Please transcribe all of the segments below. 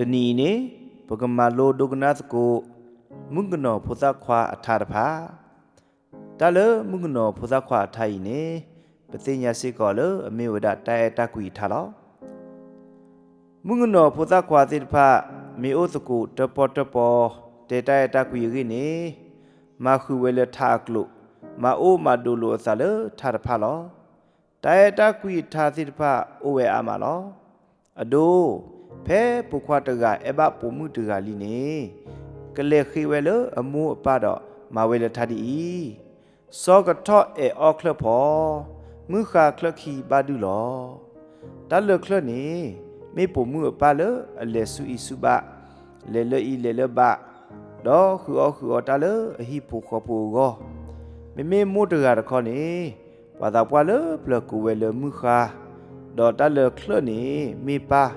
တနံၤအံၤန့ၣ် ပကမၤလိဒိကနၣ်သကိး မုၣ်ကနီၤဖိသၣ်ခွါအထါတဖၣ်. တၢ်လၢမုၣ်ကနီၤဖိသၣ်ခွါအထါအံၤန့ၣ် ပသ့ၣ်ညါစ့ၢ်ကီးလၢအမ့ၢ်ဝဲဒၣ်တၢ်အဲၣ်တၢ်ကွံအထါလီၤ. မုၣ်ကနီၤဖိသၣ်ခွါသ့ၣ်တဖၣ် မ့ၢ်အိၣ်သကိးတၢၣ်ပီၣ်တၢၣ်ပီ တဲတၢ်အဲၣ်တၢ်ကွံအဂ့ၢ်န့ၣ် မၤဃုာ်ဝဲလၢထါအကျိာ်, မၤအိၣ်မၤဒိးလိာ်အသးလၢထါတဖၣ်လီၤ. တၢ်အဲၣ်တၢ်ကွံအထါသ့ၣ်တဖၣ်အိၣ်ဝဲအါမးလီၤ. အဒိ, ဖဲပိာ်ခွါတဂၤအဲၣ်ဘၣ်ပိာ်မုၣ်တဂၤလံန့ၣ် ကလဲၤဃ့ဝဲလၢအမိၢ်အပၢ်ဒီးမၤဝဲလၢထါဒ်အံၤ, စီၤကထီၣ်အဲၣ်အီၣ်ချၢၣ်ဖီ, မုၢ်ဃါချၢၣ်ခံဘၣ်ဒုၣ်လီၤ. တၢ်လၢချၢၣ်န့ၣ် မ့ၢ်ပိာ်မုၣ်အပၢ်လၢအလဲၤဆူအံၤဆူဘၣ်, လဲၤလၢအံၤလဲၤလၢဘၣ်, ဒီးဃုအီၣ်ဃုအီတၢ်လၢအဟံၣ်ဖိဃီဖိအဂီၢ်. မ့မ့ၢ်မိၢ်တဂၤတခီန့ၣ် ပှၤသးပှၢ်လၢပျၢၤကိးဝဲလၢမုၢ်ဃါ, ဒီးတၢ်လၢချၢၣ်န့ၣ်မ့ၢ်ပၢ်,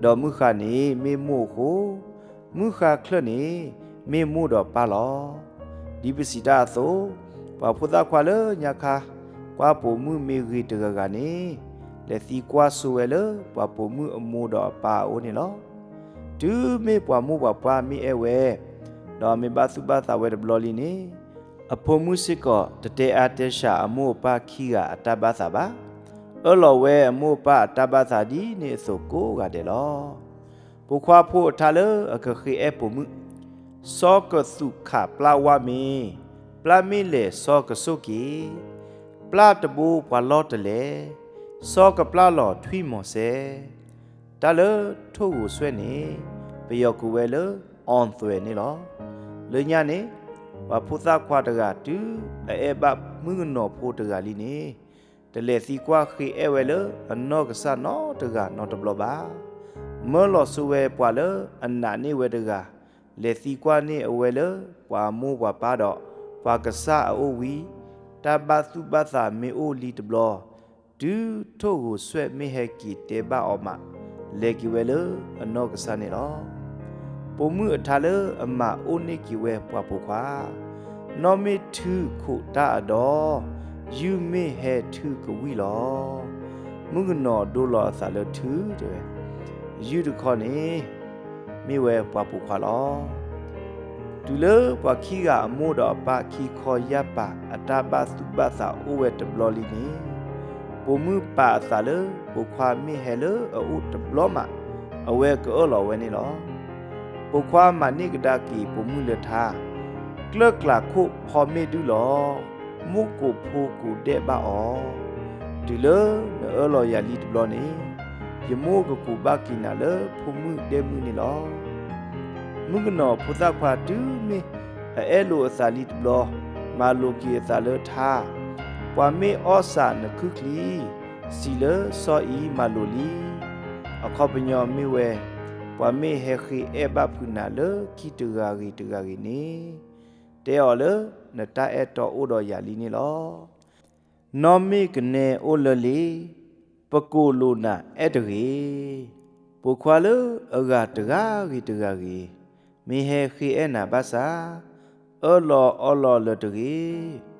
ဒီးမုၢ်ဃါန့ၣ်မ့ၢ်မိၢ်အဃိ, မုၢ်ဃါချၢၣ်န့ၣ်မ့ၢ်မိၢ်ဒီးပၢ်လီၤ. ဒ်ပစံးတၢ်အသိး, ပှၤဖိသၣ်ခွါလၢညါခါ ကွၢ်ပိာ်မုၣ်မ့ၢ်ဂ့ၤတဂၤဂၤန့ၣ် လဲၤသံကွၢ်ဆိဝဲလၢပှၤပိာ်မုၣ်အမိၢ်ဒီးအပၢ်အအိၣ်န့ၣ်လီၤ. တုၤမ့ၢ်ပှၤမိၢ်ပှၤပၢ်မ့ၢ်အဲၣ်ဝဲ ဒီးမ့ၢ်ဘၣ်သူၣ်ဘၣ်သးဝဲတဘျီလံန့ၣ်, အဖိမုၣ်စ့ၢ်ကီးတတဲအါတဲဆှးအမိၢ်အပၢ်ခံဂၤအတၢ်ဘၣ်သးဘၣ်, အၢၣ်လီၤဝဲအမိၢ်အပၢ်အတၢ်ဘၣ်သးဒ်န့ၣ်အသိးကိးဂၤဒဲးလီၤ. ပိာ်ခွါဖိအထါလၢအကဃ့အဲၣ်ပိာ်မုၣ်, စီၤကသူၣ်ခးပျၢ်ဝါမ့ၤ, ပျၢ်မ့ၢ်လဲၣ်စီၤကဆိၣ်က့ၤ, ပျၢ်တဘိပှၤလီတလဲ, စီၤကပျၢ်လီၤထွံၣ်မီၤစဲ, တၢ်လၢထိၣ်ဂိၤဆွဲၣ်န့ၣ် ပယီၤကိးဝဲလၢ အောင်သွဲၣ် န့ၣ်လီၤ. လၢညါန့ၣ် ပှၤဖိသၣ်ခွါတဂၤတုၤအအဲၣ်ဘၣ်မုၣ်ကနီၤဖိတဂၤလံန့ၣ် တလဲၤသံကွၢ်ဃ့အဲၣ်ဝဲလၢအနီၢ်ကစၢ်နီတဂၤနီတဘျီဘၣ်. မၢလီၤဆိဝဲပှၤလၢအနာ်န့ၢ်ဝဲတဂၤ, လဲၤသံကွၢ်န့ၢ်အဝဲလၢပှၤမိၢ်ပှၤပၢ်ဒီးပှၤကစၢ်အအိၣ်ဝံၤ, တၢ်ဘၣ်သူၣ်ဘၣ်သးမ့ၢ်အိၣ်လံတဘျီ, တုၤထိၣ်ဂိၤဆွဲၣ်မ့ၢ်ဟဲက့ၤတဲဘၣ်အီၤမး, လဲၤက့ၤဝဲလၢအနီၢ်ကစၢ်န့ၣ်လီၤ. ပိာ်မုၣ်အထါလၢအမၤအိၣ်န့ၢ်က့ၤဝဲပှၤပိာ်ခွါ, နီၢ်မ့ၢ်ထုခိးတၢ်အဒီ, ယုၢ်မ့ၢ်ဟဲထုကဝံၣ်လီၤ. မုၣ်ကနီၤဒိလီၤအသးလၢထုတဲဝဲ, ယုၢ်တခီန့ၣ် မ့ၢ်ဝဲပှၤပိာ်ခွါလီၤ. တုၤလၢပှၤခံဂၤအမိၢ်ဒီးအပၢ်ခံခီယၢ်ပၤအတၢ်ဘၣ်သူၣ်ဘၣ်သးအိၣ်ဝဲတဘျီလံန့ၣ်, ပိာ်မုၣ်ပာ်အသးလၢပိာ်ခွါမ့ၢ်ဟဲလၢအအိၣ်တဘျီမး, အဝဲကအၢၣ်လီၤဝဲန့ၣ်လီၤ. ပိာ်ခွါမၤန့ၢ်ကဒါက့ၤပိာ်မုၣ်လၢထါ, ကျၢၢ်ကျးခိၣ်ဖီမ့ၢ်ဒုၣ်လီၤ, မိၢ်ကိးဖိကိးဒဲးဘၣ်အီၤ, တုၤလၢနအၢၣ်လီၤယၤလံတဘျီန့ၣ်, ယမိၢ်ကကူးဘၣ်က့ၤနၤလၢဖိမုၣ်ဒဲမုၣ်န့ၣ်လီၤ. မုၣ်ကနီၤဖိသၣ်ခွါတုၤမ့ၢ်အအဲၣ်လိာ်အသးလံတဘျီ, မၤလိာ်က့ၤအသးလၢထါ, ပှၤမ့ၢ်အီၣ်စးနခုၣ်ချံ, စံးလၢစီၤအံၤမၤလိာ်လံ. အခီပညီမ့ၢ်ဝဲ, ပှၤမ့ၢ်ဟဲဃ့အဲၣ်ဘၣ်ဖုးနၤလၢခံတဂၤဂ့ၤတဂၤဂ့ၤန့ၣ်, တဲအီၤလၢနတၢ်အဲၣ်တီအိၣ်ဒီးယၤလံန့ၣ်လီၤ. နီၢ်မ့ၢ်ကနဲအိၣ်လၢလ့, ပကိးလိာ်နၤအဲၣ်တဂ့ၤ. ပိာ်ခွါလၢအဂၤတဂၤဂ့ၤတဂၤဂ့ၤ, မ့ၢ်ဟဲဃ့အဲၣ်နၤဘၣ်ဆၣ်, အၢၣ်လီၤအီလီၤလၢၤတဂ့ၤ.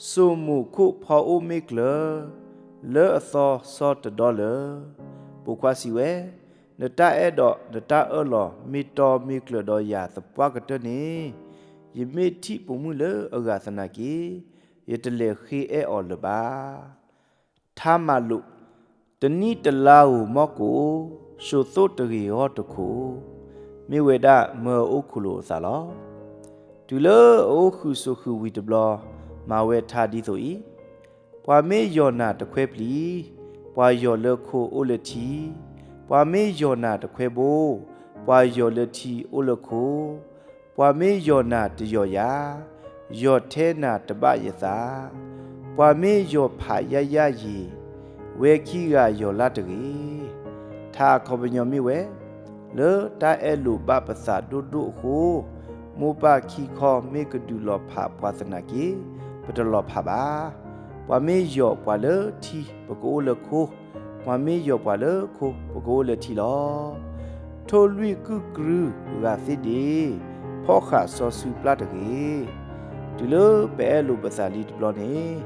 စိာ်မူးခိၣ်ဖီအိၣ်မ့ၢ်ကျၢၤ, လၢအသီစီတဒီလၢၤ. ပိာ်ခွါစံးဝဲ, နတၢ်အဲၣ်ဒီးနတၢ်အၢၣ်လီၤမ့ၢ်တီမ့ၢ်ကျၢၤဒီးယၤသပှၢ်ကတၢၢ်န့ၣ်, ယမ့ၢ်ထံၣ်ပိာ်မုၣ်လၢအဂၤသနာ်က့, ယတလဲၤဃ့အဲၣ်အီၤလၢၤဘၣ်. ထါမၤလိာ်, တနံၣ်တလါဧိၤမီၢ်ကိး, ၡိၤသိၣ်တဂ့ၤဂီၢ်တခိး, မ့ၢ်ဝဲဒၣ်မၢအအိၣ်ခိးလိာ်အသးလီၤ. တုၤလၢအအိၣ်ဃုာ်စိာ်ဃုာ်ဝံၤတဘျီ, မၤဝဲထါဒ်သိးအံၤ, ပှၤမ့ၢ်ယီၢ်နၤတခွဲပျံၤ, ပှၤယီၢ်လၢခိအိၣ်လၢထံ, ပှၤမ့ၢ်ယီၢ်နၤတခွဲဘိ, ပှၤယီၢ်လၢထံအိၣ်လၢခိ, ပှၤမ့ၢ်ယီၢ်နၤတယီၢ်ယၤ, ယီၢ်ထဲနၤတဘၣ်ယသး, ပှၤမ့ၢ်ယီၢ်ဖးယၢ်ယၢ်ယံၤ, ဝဲခံဂၤယီၢ်လၢ်တဂ့ၤ. ထါအခီပညီမ့ၢ်ဝဲ, လၢတၢ်အဲၣ်လိာ်ဘၣ်ပသးဒိၣ်ဒိၣ်အဃိ, မိၢ်ပၢ်ခံခီမ့ၢ်ကဒုးလီၤဖးပှၤသနာ်က့, ပတလီၤဖးဘၣ်. ပှၤမ့ၢ်ယီၢ်ပှၤလၢထံ ပကအိၣ်လၢခိ, ပှၤမ့ၢ်ယီၢ်ပှၤလၢခိ ပကအိၣ်လၢထံလီၤ. ထိၣ်လွံၢ်ကုၢ်ကရူၢ်ဂၤသ့ၣ်ဒ့ၣ်, ဖီၣ်ဃာ်စီဆှံပျၢ်တဂ့ၤ. တုၤလၢပအဲၣ်လိာ်ပသးလံတဘျီန့ၣ်,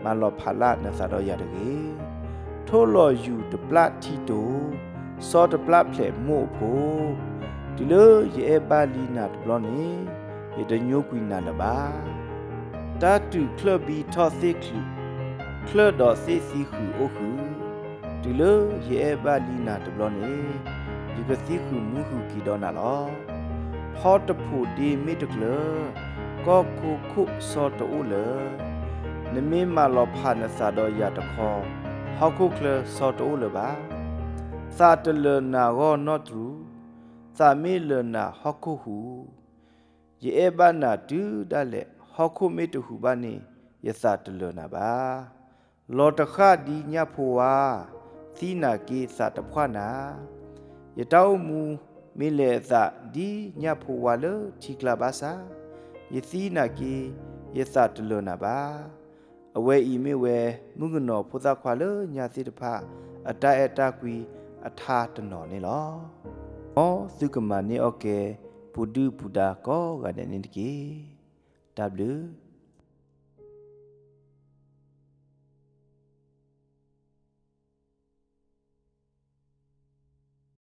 မၤလီၤဖးလၢ်နသးဒီးယၤတဂ့ၤ. ထိၣ်လီၤယူၤတပျၢ်ထံတိၤ, စီတပျၢ်ဖျဲးမိၢ်အဖိ တုၤလၢယအဲၣ်ဘၣ်လံနၤတဘျီန့ၣ်, ယတညိကွံာ်နၤလၢၤဘၣ်. တၢ်တုၤချၢၣ်ဘံထီၣ်သ့ၣ်ချုး, ချၢၣ်ဒီးသ့ၣ်သံဃုာ်အိၣ်ဃုာ်, တုၤလၢယအဲၣ်ဘၣ်လံနၤတဘျီန့ၣ်, ယကသံဃုာ်မူဃုာ်က့ၤဒီးနၤလီၤ. ဖီတဖိးဒ့မ့ၢ်တကျၢၤ, ကီၢ်ခိခိၣ်စီတအိၣ်လၢၤ. နမ့ၢ်မၤလီၤဖးနသးဒီးယၤတခီ, ဟီၣ်ခိၣ်ချၢစီတအိၣ်လၢၤဘၣ်. သးတလၢာ်နၤဂီၢ်နီၢ်တြူး, သးမ့ၢ်လၢာ်နၤဟီၣ်ခိၣ်ဟူး. ယအဲၣ်ဘၣ်နၤတုၤဒၣ်လဲာ်, ဟီၣ်ခိၣ်မ့ၢ်တဟူးဘၣ်န့ၣ်, ယသးတလၢာ်နၤဘၣ်. လီၤတဃၣ်ဒ်ညၣ်ဖိဝါ, သံနာ်က့သးတဖှၣ်နၤ. ယတၢ်အိၣ်မူမ့ၢ်လဲၤအသးဒ်ညၣ်ဖိဝါလၢထံကျါဘၣ်ဆၣ်, ယသံနာ်က့, ယသးတလၢာ်နၤဘၣ်. အဝဲအံၤမ့ၢ်ဝဲမုၣ်ကနီၤဖိသၣ်ခွါလၢညါသ့ၣ်တဖၣ် အတၢ်အဲၣ်တၢ်ကွံအထါတနီၤန့ၣ်လီၤ. မ်သုကမၤန့ၢ်အီၣ်ကဲ ပူၤဒုၣ်ပူၤဒါကိးဂၤဒဲးန့ၣ်တက့ၢ်. တၢ်ဘျုး